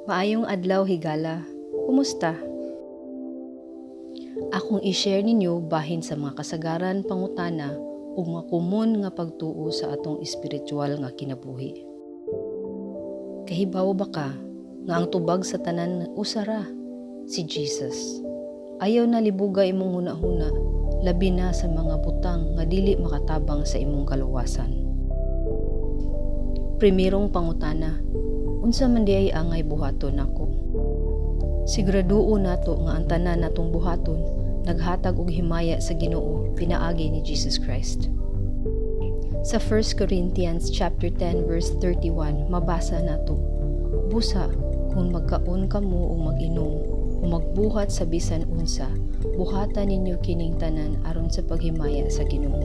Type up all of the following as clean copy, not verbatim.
Maayong adlaw, higala. Kumusta? Akong i-share ninyo bahin sa mga kasagaran pangutana ug mga komon nga pagtuo sa atong espiritual nga kinabuhi. Kahibaw ba ka nga ang tubag sa tanan usa ra, si Jesus? Ayaw na libuga imong hunahuna, labi na sa mga butang nga dili makatabang sa imong kaluwasan. Primerong pangutana, unsa man diay angay buhaton nako? Siguraduo nato nga ang tanan natong buhaton naghatag og himaya sa Ginoo pinaagi ni Jesus Christ. Sa 1 Corinthians chapter 10 verse 31 mabasa nato, "Busa kung magkaon kamo o mag-inom o magbuhat sa bisan unsa, buhata ninyo kining tanan aron sa paghimaya sa Ginoo."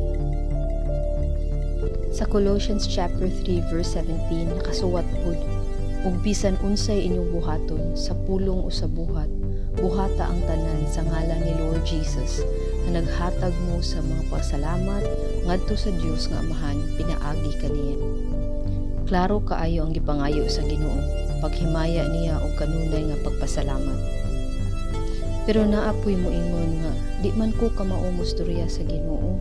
Sa Colossians chapter 3 verse 17 nakasuwat pud, "Ug bisan unsay inyong buhaton sa pulong o sa buhat, buhata ang tanan sa ngalan ni Lord Jesus, nga naghatag mo sa mga pasalamat ngadto sa Dios nga Amahan pinaagi kaniya." Klaro kaayo ang gipangayo sa Ginoo, paghimaya niya og kanunay nga pagpasalamat. Pero naa poy moingon nga di man ko kamao mostorya sa Ginoo.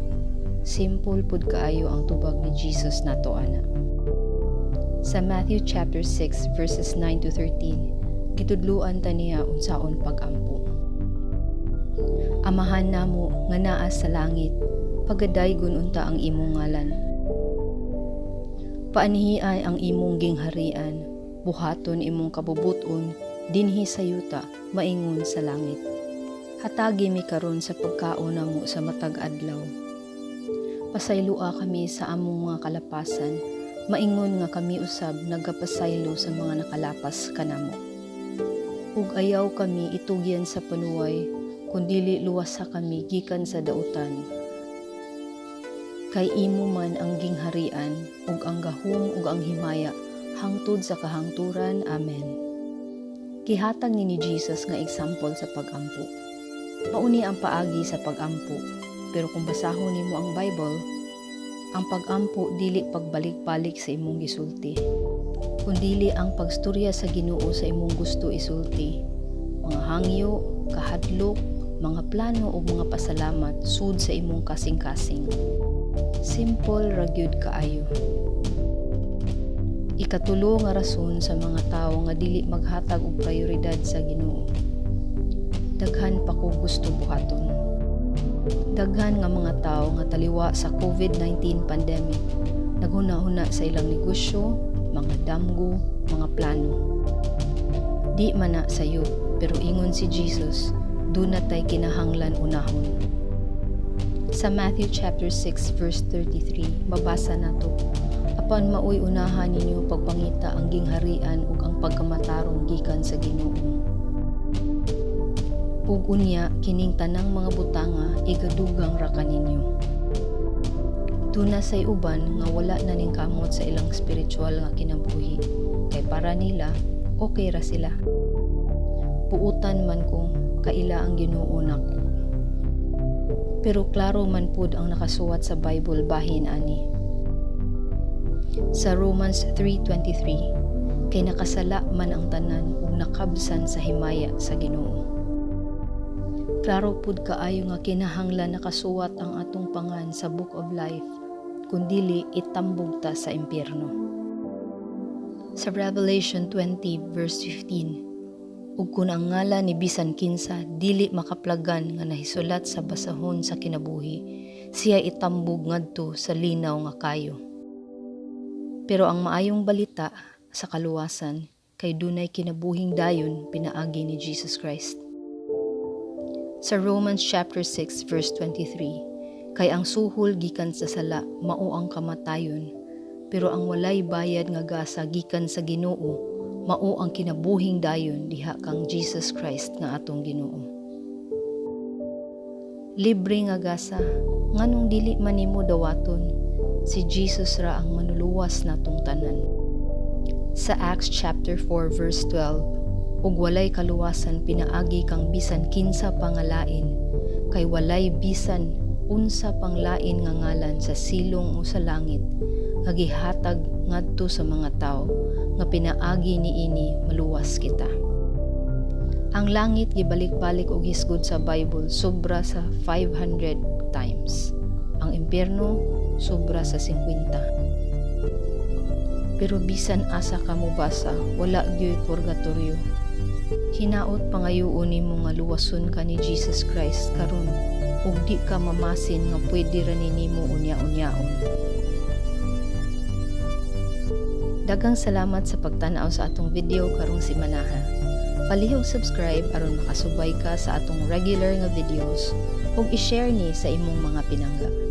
Simple pud kaayo ang tubag ni Jesus nato ana. Sa Matthew chapter 6 verses 9 to 13, gitudluan ta niya unsaon pag-ampo. "Amahan namo nga naa sa langit, pagadaygon unta ang imong ngalan. Paanhia ang imong gingharian, buhaton imong kabubut-on dinhi sa yuta maingon sa langit. Hatagi mi karon sa pagkaon namo sa matag adlaw. Pasayloa kami sa among mga kalapasan, maingon nga kami usab nagapasaylo sa mga nakalapas kanamo. Ug ayaw kami itugyan sa panuway, kundili luwasa kami gikan sa dautan. Kay imo man ang gingharian, ug ang gahom ug ang himaya, hangtod sa kahangturan. Amen." Gihatag ni Jesus nga example sa pag-ampo. Mao ni ang paagi sa pag-ampo, pero kung basahon nimo ang Bible, ang pag-ampo dili pagbalik-balik sa imong gisulti, kundili ang pagstorya sa Ginoo sa imong gusto isulti. Mga hangyo, kahadlok, mga plano ug mga pasalamat sud sa imong kasing-kasing. Simple ra gyud kaayo. Ikatulo nga rason sa mga tawo nga dili maghatag og prioridad sa Ginoo. Daghan pa ko gusto buhaton. Daghan nga mga tawo nga taliwa sa COVID-19 pandemic naghuna-huna sa ilang negosyo, mga damgo, mga plano. Di man na sayo, pero ingon si Jesus, duna tay kinahanglan unahon. Sa Matthew chapter 6 verse 33, mabasa nato, "Apan maoy unahan ninyo pagpangita ang gingharian ug ang pagkamatarong gikan sa Ginoo. Ug unya kining tanang mga butanga igadugang ra kaninyo." Duna say uban nga wala na ning kamot sa ilang spiritual nga kinabuhi kay para nila okay ra sila. Buutan man ko, kaila ang Ginoo nako. Pero klaro man pud ang nakasuwat sa Bible bahin ani. Sa Romans 3:23, "Kay nakasala man ang tanan ug nakabsan sa himaya sa Ginoo." Klaro pud kaayo nga kinahanglan nakasuwat ang atong pangan sa Book of Life, kundili itambog ta sa impyerno. Sa Revelation 20 verse 15, "Ug kun ang ngalan ni bisan kinsa dili makaplagan nga nahisulat sa basahon sa kinabuhi, siya itambog ngadto sa linaw nga kayo." Pero ang maayong balita sa kaluwasan kay dunay kinabuhing dayon pinaagi ni Jesus Christ. Sa Romans chapter 6 verse 23, "Kay ang suhol gikan sa sala mao ang kamatayon, pero ang walay bayad nga gasa gikan sa Ginoo mao ang kinabuhing dayon diha kang Jesus Christ nga atong Ginoo." Libre nga gasa, nganong dili man nimo dawaton? Si Jesus ra ang manuluwas natong tanan. Sa Acts chapter 4 verse 12, "Ug walay kaluwasan pinaagi kang bisan kinsa pa nga lain, kay walay bisan unsa pang lain nga ngalan sa silong o sa langit nga gihatag nga ngadto sa mga tawo nga pinaagi niini maluwas kita. Ang langit gibalik-balik og hisgod sa Bible sobra sa 500 times. Ang impyerno sobra sa 50. Pero bisan asa ka mobasa, wala gyoy purgatorio. Hinaot pangayoon nimo nga luwason ka ni Jesus Christ karon ug di ka mamasin nga pwede ra ni nimo unya-unyaon. Daghang salamat sa pagtan-aw sa atong video karong simanaha. Palihog subscribe aron makasubay ka sa atong regular nga videos ug i-share ni sa imong mga pinangga.